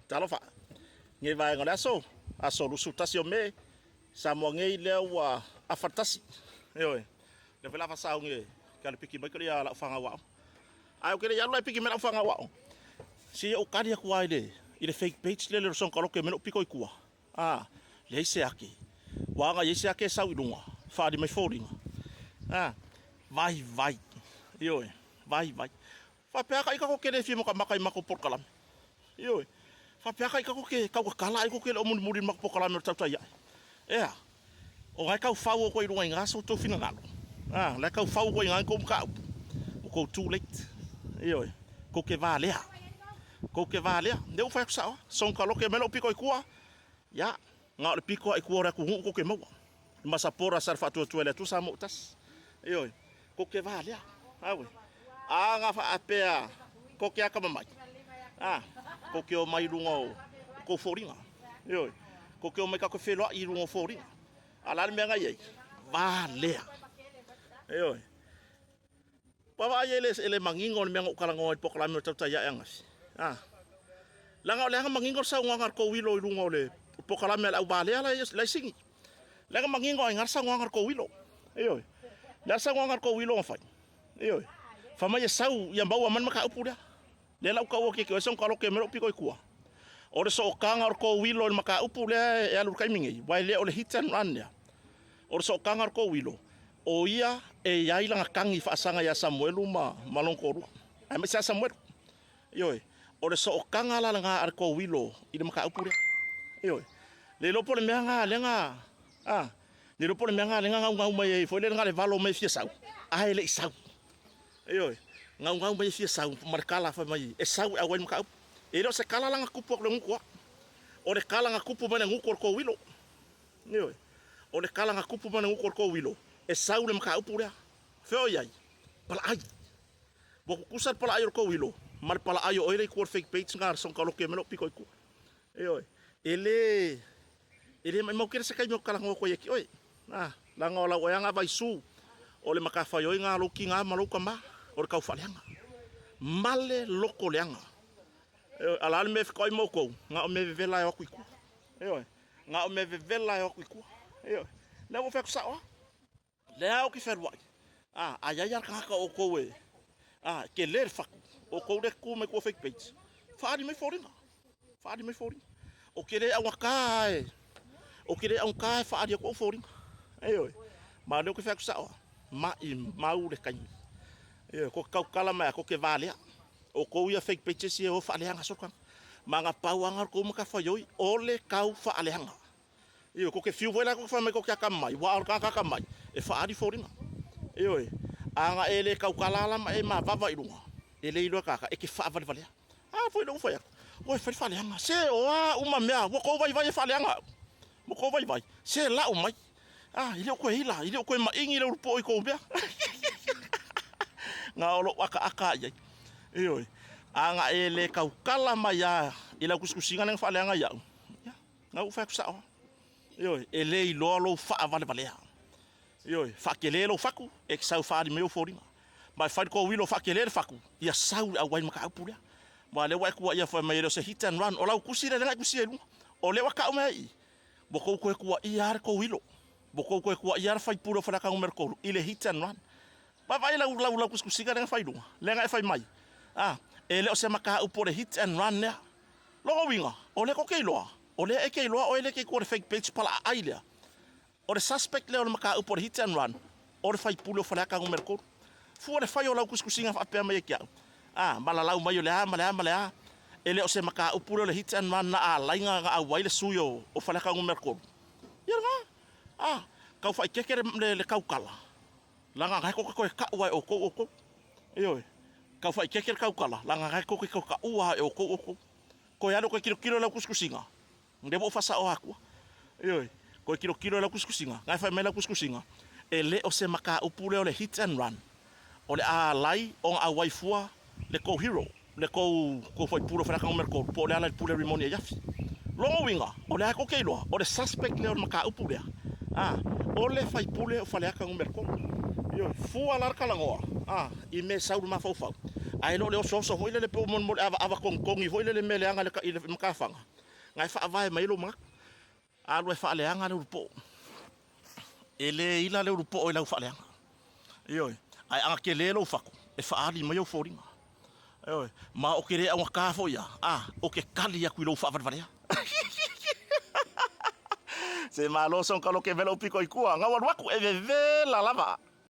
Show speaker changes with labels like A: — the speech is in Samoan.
A: Talofa, nei vaega o le aso, aso 21 o Me, Samoa nei lea ua afa le tasi. Ioe, lea foi la fasauni e ke alu piki mai kali a lau fanau aoga. Ae ou te le i alu la e piki mai lau fanau aoga, se i ou tali atu lava i le fake page lea le Roson Kaloke mai lou pito i tua. A, leai se ake. Ua aga i ai se ake e sau i luga, faaali mai foliga. A, vaivai. Ioe, vaivai. Faapea ka ita ko ke le fia makamaka i matou polokalame. Ioe. Faapea ka ita ko ke tautatala ai ko ke le o mulimuli i matou polokalame o le tautai ae. Ea. O na e tau fau o koe i luga i na so tou finagalo. A, la e tau fau o koe i na tou mataupu. Ua tou too late. Ioe. Kou ke valea. Kou ke valea. Lea ua fai atu sao. Songkaloke mai lou pito i tua. Ia, na o le pito lava i tua o le atunuu kou ke maua. Masapora sa le faatuatua i le Atua Samoa ua tasi. Ioe. Ko ke valea. Aue. A nga faapea ko ke akamamai. A, ko ke o mai lunga o kou foliga. Ioe. Ko ke o mai ka koe feloai i lunga o foliga. A la le mea nga i ai? Valea. Ioe. Vaavaai ai e le manino le mea na ou talanoa ai i le polokalame o le tautai ae angafi. A. Leaga o leaga manino le saunoaga a le kouilo i luga o le polokalame a le auvalea la e sigi. Leaga manino ai na le saunoaga a le kouilo. Ioe. Le a saunoaga a le kouilo na fai. Ioe. Fai mai e sau ia maua mai le mataupu lea. Lea la u taua ke ke song kaloke me lou piko i kua. O le sootaga o le kouilo i le mataupu lea e alu i le taimi nei, aua e le o le hit and run lea. O le sootaga o le kouilo, o ia e i ai lana tagi faasaga ia Samuelu ma ma lona toalua, aemaise lava Samuelu. Ioe, o le sootaga la lena a le kouilo i le mataupu lea. Ioe, le iloa po o le mea lena lea na, a, le iloa po o le mea lena lea na naunau mai ai foi lea na le valo mai e fia sau, ae le i sau. Ioe, naunau mai e fia sau ma le kala fai mai e sau e auai le mataupu. E le o se kala la na tupu atu i le gutu a. O le kala na tupu mai le gutu o le kouilo. Ioe, o le kala na tupu mai le gutu o le kouilo, e sau le mataupu lea. Fea o i ai? Palaai. Ua tutusa le palaai o le kouilo ma le palaai o oe lea i tua o le fake page na songkaloke mai lou pito i tua. Ioe, e le E le maimau tele se taimi o talanoa atu ai ia te oe. A, leaga o lau oeaga vaisu, o le matafaioi na a lou tiga ma lou tama, o le tau faaleaga. Male loko leaga. Ioe, a o le a le mea e fetoai ma outou, na o mea vevela e o atu i tua. Ioe, na o mea vevela e o atu i tua. Ioe, lea ua ou fai atu sao lava. Lea ou te fealuai, a, a i ai lava le tagata o outou e, a, e tele le fatu, o outou lea e tutu mai tua fake page, faaali mai foliga, faaali mai foliga. Ou te le augata lava e, ou te le augata lava e faaali atu au foliga. Ioe, ma o lea ou te fai atu sao lava, maimau le taimi. Ioe, tou te tautala mai lava, tou te valea. Outou ia fake pages ia e o faaleaga solo tagata. Ma na pau lava lena o le tou matafaioi, o le tau faaleaga. Ioe, ko ke fiu foi la ko fai mai ko ke akamai, ua o le tagata akamai, e faaali foliga. Ioe, a na e le tautala la ma e mavava i luga, e le iloa e tagata, e te faavalevalea. A foi lea ua fai atu, oi fai le faaleaga, se o a uma mea, ua tou vaivai e faaleaga au. Ua tou vaivai, se lau mai. A, e le o toe ila, e le o toe maigi le ulupoo i tou mea. Na o lou akaaka i ai. Ioe, a na e le tautala mai lava i lau tusitusiga lea na faaleaga ia'u, ia, Na ou fai atu sao lava. Ioe, e le iloa lou faavalevalea. Ioe, faatele lou fatu, e te sau faaali mai ou foliga. Ma e fai le kouilo faatele le fatu, ia sau le auai mataupu lea. Aua o lea ua e tuuaia fai mai e le o se hit and run. O lau tusi lea lea na e tusia i luga. O lea ua tau mai ai i i, ua tou toe tuuaia lava le kouilo. Ua tou toe tuuaia lava le faipule o Faleata numera 3 i le hit and run. Vaavaai lau lau lau tusitusiga lea na fai i luga, lea na e fai mai, a, e le o se mataupu o le hit and run lea. Lona uiga, o lea tou te iloa, o lea e te iloa oe lea e te i tua o le fake page palaaai lea. O le suspect lea o le mataupu o le hit and run, o le faipule o Faleata numera 3. Fua le fai o lau tusitusiga faapea mai ia te au, a, ma lalau mai o le a ma le a ma le a, e le o se mataupu lea o le hit and run na alaiga na auai le sui o Faleata numera 3. Ia lena, a, tau faaeteete le, le, le tautala. Leaga na e tou te toe taua e outou outou. Ioe. Tau faaeteete le tautala, leaga na e tou te toe taua lava e outou outou. Toe alu toe tilotilo i lau tusitusiga, lea ua ou faasaoa atua. Ioe. Toe tilotilo i lau tusitusiga, na e fai mai lau tusitusiga, e le o se mataupu lea o le hit and run, o le a alai ona auai fua le tou hero, le tou tou faipule o Faleata numera 3, po o le ala i le pule Rimoni Aiafi. Lona uiga, o lea tou te iloa, o le suspect lea o le mataupu lea, a, o le faipule o Faleata numera 3. Ioe, fua la le talanoa, a, i mea e sau i le mafaufau. Ae le o le osooso foi lele pe ua mo le avaava togitogi foi lele mea leaga i le matafaga, na e faavae mai ai lou manatu. Alu e faaleaga le ulupoo. E le ila le ulupoo i lau faaleaga. Ioe, ae ana tele lou fatu, e faaali mai ou foliga. Ioe, ma ou te le augata foi a, a, ou te tali atu i lou faavalevalea. Se malo son kalo ke vela u piko i tua, ngau alu atu e vevela lava.